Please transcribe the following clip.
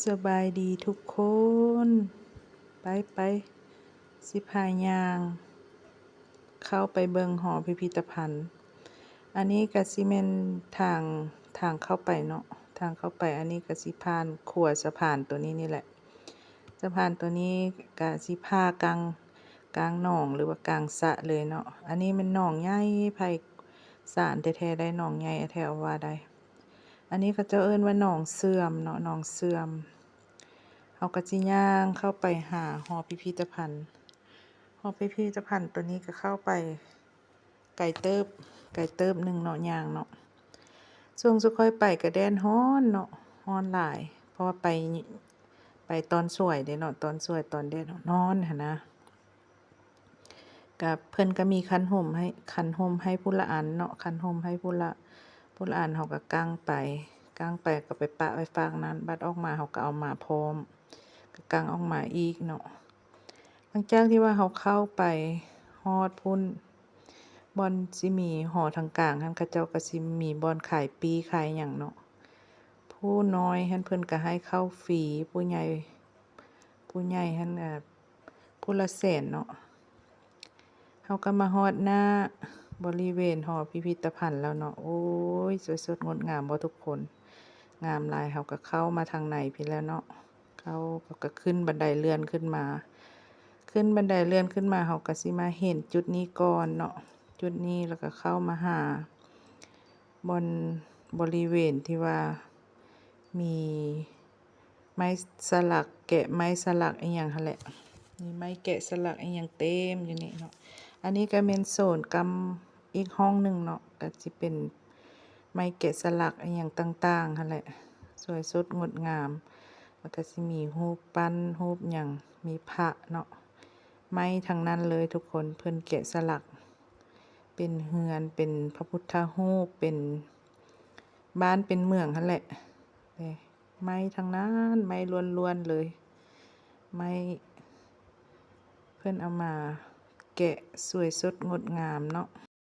ສະບາຍດີທຸກຄົນ ໄປໆ ຊິພາຍ່າງເຂົ້າໄປເບິ່ງຫໍພິພິທະພັນ. ອັນນີ້ກະຊິແມ່ນທາງ ທາງເຂົ້າໄປເນາະ ທາງເຂົ້າໄປ. ອັນນີ້ກະຊິຜ່ານຂົວສະພານໂຕນີ້ນີ້ແຫຼະ. ສະພານໂຕນີ້ກະຊິຜ່າກາງ ກາງໜອງ ຫຼືວ່າກາງສະເລີຍເນາະ. ອັນນີ້ແມ່ນໜອງໃຫຍ່ໄພສານແທ້ໆ ໄດ້ ໜອງໃຫຍ່ແທ້ໆ ເອົາວ່າໄດ້. ອັນນີ້ເຂົາເຈົ້າເອີ້ນວ່າໜອງເສື່ອມເນາະ ໜອງເສື່ອມ. ເຮົາກໍຊິຍ່າງເຂົ້າໄປຫາຫໍພິພິທະພັນ. ຫໍພິພິທະພັນໂຕນີ້ກໍເຂົ້າໄປໄກເຕີບ ໄກເຕີບໜຶ່ງເນາະ ຍ່າງເນາະ. ຊ່ວງຊຸມຂ້ອຍໄປກໍແດດຮ້ອນເນາະ ຮ້ອນຫຼາຍ ເພາະວ່າໄປ ໄປຕອນສວຍເດ້ເນາະ ຕອນສວຍ ຕອນແດດຮ້ອນຫັ້ນນະ. ກະເພິ່ນກະມີຄັນຮົ່ມໃຫ້ ຄັນຮົ່ມໃຫ້ຜູ້ລະອັນເນາະ ຄັນຮົ່ມໃຫ້ຜູ້ລະ ຜູ້ລະອັນ. ເຮົາກະກາງໄປ ກາງໄປກະໄປປະໄວ້ຟາກນັ້ນ ບັດອອກມາເຮົາກະເອົາມາພ້ອມ ກະກາງອອກມາອີກເນາະ. ຫຼັງຈາກທີ່ວ່າເຮົາເຂົ້າໄປຮອດພຸ້ນ ບ່ອນຊິມີຫໍທາງກາງຫັ້ນ ເຂົາເຈົ້າກະຊິມີບ່ອນຂາຍປີ້ຂາຍຫຍັງເນາະ. ຜູ້ນ້ອຍຫັ້ນເພິ່ນກະໃຫ້ເຂົ້າຟຣີ ຜູ້ໃຫຍ່ ຜູ້ໃຫຍ່ຫັ້ນ ອາ ຜູ້ລະແສນເນາະ. ເຮົາກໍມາຮອດໜ້າບໍລິເວນຫໍພິພິທະພັນແລ້ວເນາະ. ໂອ້ຍ ສວຍສົດງົດງາມບໍ່ທຸກຄົນ? ງາມຫຼາຍ. ເຮົາກໍເຂົ້າມາທາງໃນພີ້ແລ້ວເນາະ. ເຂົ້າ ເຮົາກໍຂຶ້ນບັນໄດເລື່ອນຂຶ້ນມາ. ຂຶ້ນບັນໄດເລື່ອນຂຶ້ນມາ ເຮົາກໍຊິມາເຫັນຈຸດນີ້ກ່ອນເນາະ. ຈຸດນີ້ ແລ້ວກໍເຂົ້າມາຫາບ່ອນ ບໍລິເວນທີ່ວ່າມີ ໄມ້ສະຫຼັກ ແກະໄມ້ສະຫຼັກອີ່ຫຍັງຫັ້ນແຫຼະ. ມີໄມ້ແກະສະຫຼັກອີ່ຫຍັງເຕັມຢູ່ນີ້ເນາະ. ອັນນີ້ກໍແມ່ນໂຊນກຳອີກຫ້ອງໜຶ່ງເນາະ ກໍຊິເປັນໄມ້ແກະສະຫຼັກອີ່ຫຍັງຕ່າງໆຫັ້ນແຫຼະ. ສວຍສົດງົດງາມ ແລ້ວກໍຊິມີຮູບປັ້ນ ຮູບຫຍັງ ມີພະເນາະ. ໄມ້ທັງນັ້ນເລີຍທຸກຄົນ ເພິ່ນແກະສະຫຼັກ ເປັນເຮືອນ ເປັນພະພຸດທະຮູບ ເປັນບ້ານເປັນເມືອງຫັ້ນແຫຼະ. ເດ້ ໄມ້ທັງນັ້ນ ໄມ້ລ້ວນໆເລີຍ ໄມ້ ເພິ່ນເອົາມາແກະສວຍສົດງົດງາມເນາະ.